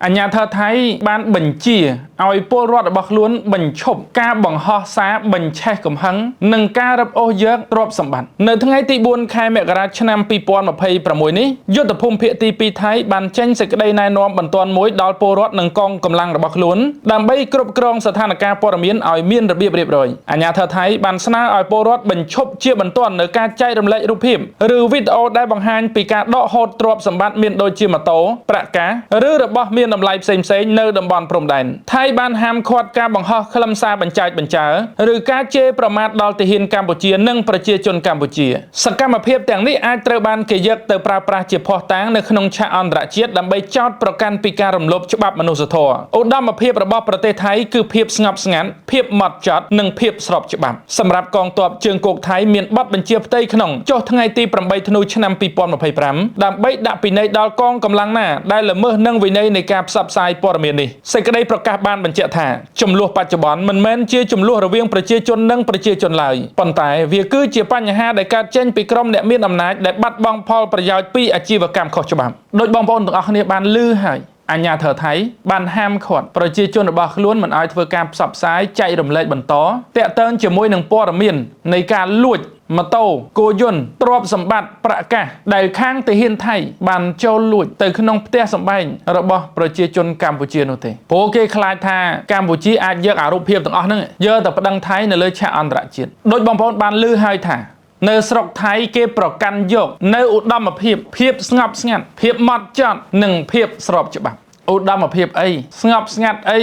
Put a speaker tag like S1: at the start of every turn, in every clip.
S1: អាជ្ញាធរថៃបានបញ្ជាឲ្យពលរដ្ឋរបស់ខ្លួនបញ្ឈប់ការបង្ហោះសារបញ្ឆេះកំហឹងនិងការរឹបអូសយកទ្រព្យសម្បត្តិនៅថ្ងៃទី4ខែមករាឆ្នាំ2026នេះយុទ្ធភូមិភាគទី2ថៃបានចេញសេចក្តីណែនាំបន្ទាន់មួយដល់ពលរដ្ឋនិងកងកម្លាំងរបស់ខ្លួនដើម្បីគ្រប់គ្រងស្ថានភាពព័ត៌មានឲ្យមានរបៀបរៀបរយអាជ្ញាធរថៃបានស្នើឲ្យពលរដ្ឋបញ្ឈប់ជាបន្ទាន់នៅការចែករំលែករូបភាពឬវីដេអូដែលបង្ហាញពីការដកហូតទ្រព្យសម្បត្តិមានដូចជាម៉ូតូប្រាក់កាសឬរបស់មានតម្លៃផ្សេងៗនៅតំបន់ព្រំដែនថៃបានហាមឃាត់ការបង្ហោះខ្លឹមសារបញ្ចើចបញ្ចើឬការជេរប្រមាថដល់ទាហានកម្ពុជានិងប្រជាជនកម្ពុជាសកម្មភាពទាំងនេះអាចត្រូវបានគេយកទៅប្រើប្រាស់ជាភស្តុតាងនៅក្នុងឆាកអន្តរជាតិដើម្បីចោទប្រកាន់ពីការរំលោភច្បាប់មនុស្សធម៌ឧត្តមភាពរបស់ប្រទេសថៃគឺភាពស្ងប់ស្ងាត់ភាពម៉ត់ចត់និងភាពស្របច្បាប់សម្រាប់កងទ័ពជើងគោកថៃមានបទបញ្ជាផ្ទៃក្នុងចុះថ្ងៃទី8ធ្នូឆ្នាំ2025ដើម្បីដាក់ពិន័យដល់កងកម្លាំងណាដែលល្មើសនឹងវិន័យនៃការផ្សព្វផ្សាយព័ត៌មាននេះសេចក្តីប្រកាសបានបញ្ជាក់ថាចំនួនបច្ចុប្បន្នមិនមែនជាចំនួនរវាងប្រជាជននិងប្រជាជនឡើយប៉ុន្តែវាគឺជាបញ្ហាដែលកើតចេញពីក្រុមអ្នកមានអំណាចដែលបាត់បង់ផលប្រយោជន៍ពីអាជីវកម្មខុសច្បាប់ដោយបងប្អូនទាំងអស់គ្នាបានឮហើយអាជ្ញាធរថៃបានហាមឃាត់ប្រជាជនរបស់ខ្លួនមិនឲ្យធ្វើការផ្សព្វផ្សាយចែករំលែកបន្តតាក់ទងជាមួយនឹងព័ត៌មាននៃការលួចម៉ូតូគោយន្តទ្រព្យសម្បត្តិប្រាក់កាសដែលខាងទាហានថៃបានចូលលួចទៅក្នុងផ្ទះសម្បែងរបស់ប្រជាជនកម្ពុជានោះទេព្រោះគេខ្លាចថាកម្ពុជាអាចយកអារូបភាពទាំងអស់ហ្នឹងយកទៅប្តឹងថៃនៅលើឆាកអន្តរជាតិដោយបងប្អូនបានឮហើយថានៅស្រុកថៃគេប្រកាន់យកនៅឧត្តមភាពភាពស្ងប់ស្ងាត់ភាពម៉ត់ចត់និងភាពស្របច្បាប់ឧត្តមភាពអីស្ងប់ស្ងាត់អី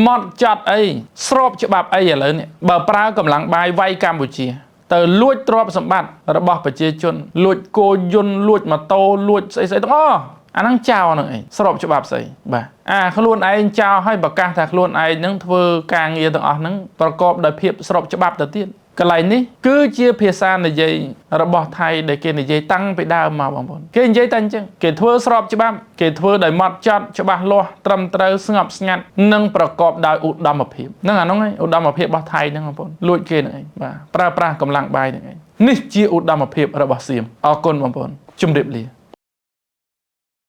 S1: ម៉ត់ចត់អីស្របច្បាប់អីឥឡូវនេះបើប្រើកម្លាំងបាយវាយកម្ពុជា ទៅលួចទ្រព្យសម្បត្តិរបស់ប្រជាជនលួចគោយន្តលួចម៉ូតូលួចស្អីស្អីទាំងអស់អាហ្នឹងចោលហ្នឹងអីស្របច្បាប់ស្អីបាទអាខ្លួនឯងចោលឲ្យប្រកាសថាខ្លួនឯងហ្នឹងធ្វើការងារទាំងអស់ហ្នឹងប្រកបដោយភាពស្របច្បាប់ទៅទៀតកន្លែងនេះគឺជាភាសានិយាយរបស់ថៃដែលគេនិយាយតាំងពីដើមមកបងប្អូនគេនិយាយតែអញ្ចឹងគេធ្វើស្របច្បាប់គេធ្វើដោយម៉ត់ចត់ច្បាស់លាស់ត្រឹមត្រូវស្ងប់ស្ងាត់និងប្រកបដោយឧត្តមភាពហ្នឹងអាហ្នឹងឯងឧត្តមភាពរបស់ថៃហ្នឹងបងប្អូនលួចគេហ្នឹងឯងបាទប្រើប្រាស់កម្លាំងបាយហ្នឹងឯងនេះជាឧត្តមភាពរបស់សៀមអរគុណបងប្អូនជម្រាបលា។